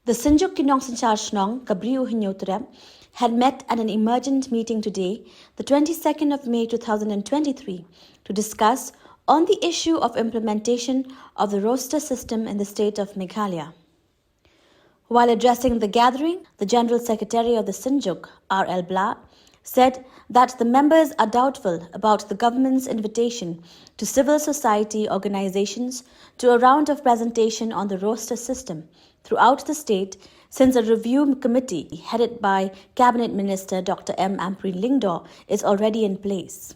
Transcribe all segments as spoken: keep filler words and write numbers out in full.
The Synjuk ki Nongsynshar Shnong, ka Bri u Hynñiewtrep, had met at an emergent meeting today, the twenty-second of May two thousand and twenty-three, to discuss on the issue of implementation of the roster system in the state of Meghalaya. While addressing the gathering, the General Secretary of the Synjuk, R L Blah, said that the members are doubtful about the government's invitation to civil society organizations to a round of presentation on the roster system throughout the state, since a review committee headed by Cabinet Minister Doctor M Ampareen Lyngdoh is already in place.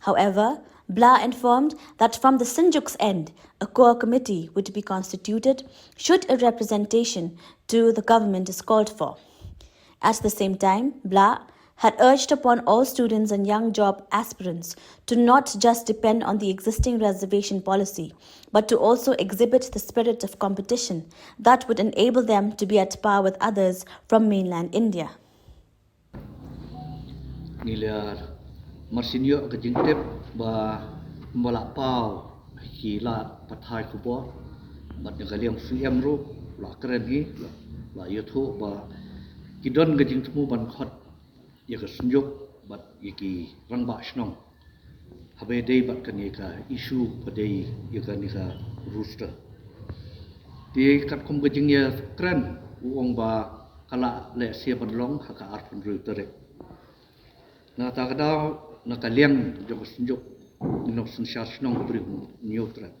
However, Blah informed that from the Synjuk's end, a core committee would be constituted should a representation to the government is called for. At the same time, Blah had urged upon all students and young job aspirants to not just depend on the existing reservation policy, but to also exhibit the spirit of competition that would enable them to be at par with others from mainland India. Ngi la marsin ïoh ka jingtip ba ba la paw ki la pathai khubor bad na ka liang C M ruh la kren hi la ïathuh ba ki don ka jingthmu ban khot ïa ka Synjuk bad ïa ki rangbah shnong. Haba dei bad kane ka issue ba dei ïa kane ka roster. Te katkum ka jingïakren u ong ba ka la lehse ban long ha ka arphew hynriew tarik. Na kata ka daw na ka liang jong ka Synjuk Nongsynshar Shnong Bri u Hynñiewtrep.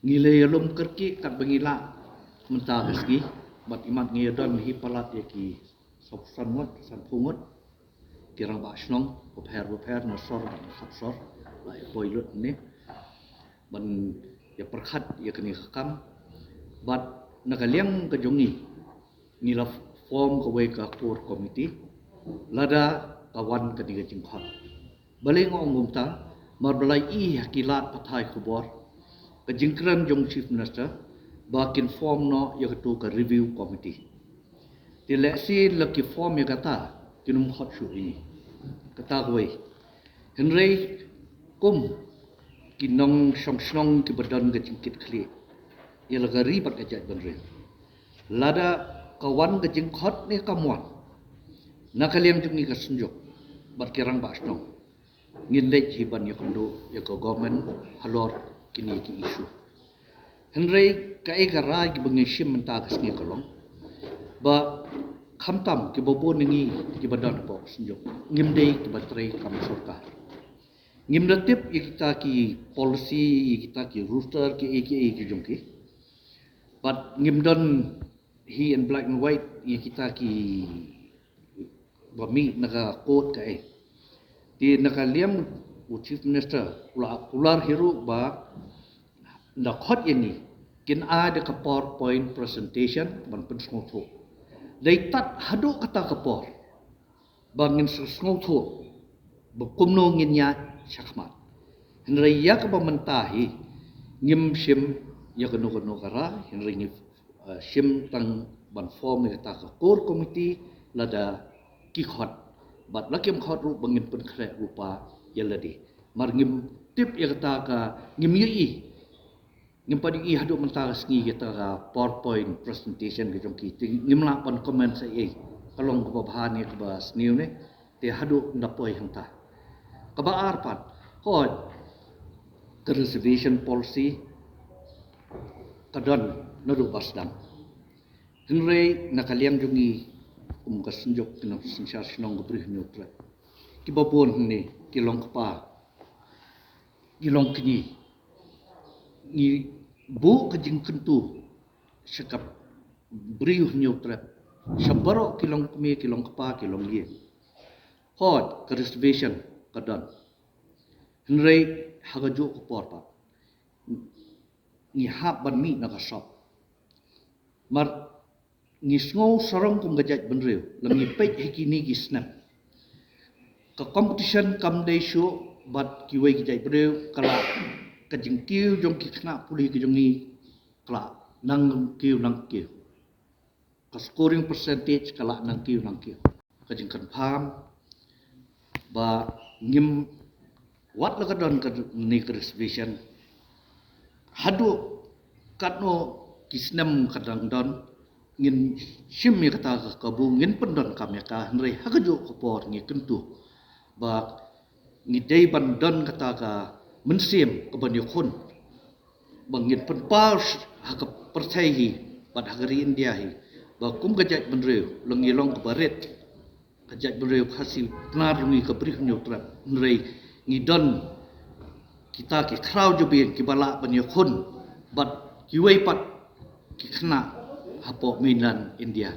Ngi la ïalum kyrkieh katba ngi lah mynta ka sngi bad imat ngi ïadon hi palat ïa ki sawphew san ngut, sanphew ngut ki rangbah shnong bapher bapher na sor bad na khap sor la ïa poi lut ne ban ïa pyrkhat ïa kane ka kam bad na ka liang ka jong ngi ngi la form kawei ka core committee lada ka wan kane ka jingkhot. Balei nga ong kumta? Namar ba la ïohi ha ki lad pathai khubor ka jingkren jong Chief Minister ba kin form noh ïa kato ka review committee. Te lehse la ki form ïa kata kin ym khot shuh ïa ngi. Kata kawei. Hynrei kum ki nongshong shnong kiba don ka jingkitkhlieh ïa la ka ri bad ka jaitbynriew, lada ka wan ka jingkhot ne kam wan na ka liang jong ngi ka Synjuk bad ki rangbah shnong, ngin leit hi ban ïakynduh ïa ka government halor kine ki issue. Hynrei kaei ka rai kiba ngi shim mynta ka sngi ka long ba khamtam kiba bun na ngi kiba don hapoh ka Synjuk ngim dei kiba trei kam sorkar. Ngim da tip ïa kita ki policy, ïa kita ki roster, kiei kiei ki jong ki. Bad ngim don hi in black and white ïa kita ki ba mih na ka court kaei. Te na ka liang u Chief Minister u la kular hi ruh ba ynda khot ïa ngi kin ai da ka PowerPoint presentation ban pynsngewthuh. Dei tad haduh kata ka por ba ngin sngewthuh ba kumno ngin ïaid shakhmat. Hynrei ïa kaba mynta hi ngim shim ïa kano kano ka rai, hynrei ngi shim tang ban form ïa kata ka core committee lada ki khot bad la kim khot ruh ba ngin pynkhreh ruh pa ïa lade. Namar ngim tip ïa kata ka, ngim ïohi, ngim pat ïohi haduh mynta ka sngi ïa kata ka PowerPoint presentation ka jong ki. Te ngim lah ban comment sa ei. Ka long kaba bha ne kaba sniew ne. Te haduh ynda poi hangta. Kaba ar pat, hooid, ka reservation policy ka don naduh ba sdang. Hynrei na ka liang jong ngi kum ka Synjuk ki Nongsynshar Shnong ka Bri u Hynñiewtrep, kiba bun hangne ki long kpa, ki long kñi. Ngi buh ka jingkyntu sha ka Bri u Hynñiewtrep, sha baroh ki long kmie, ki long kpa, ki long ïing. Hooid, ka reservation ka don. Hynrei ha kajuh ka por pat ngi hap ban mih na ka sop. Namar ngi sngew sarong kum ka jaitbynriew lada ngi peit ha kine ki snem. Ka competition kam dei shuh bad kiwei ki jaitbynriew, ka la, ka jingkiew jong ki khynnah pule ka jong ngi ka la nang kiew nang kiew. Ka scoring percentage ka la nang kiew nang kiew. Ka jingconfirm ba ngim, wat la ka don kane ka reservation, haduh katno ki snem ka dang don, Ngin shim ïa kata ka kabu, ngin pyndon kam ïa ka, hynrei ha kajuh ka por ngi kyntu ba ngi dei ban don kata ka mynsiem ka ban ïakhun ba ngin pynpaw ha ka pyrthei hi bad ha ka ri India hi ba kum ka jaitbynriew, la ngi long kaba rit, ka jaitbynriew Khasi Pnar Lungi ka Bri Hynñiewtrep, hynrei ngi don kita ki khraw jabieng kiba lah ban ïakhun bad kiwei pat ki khynnah hapoh mainland India.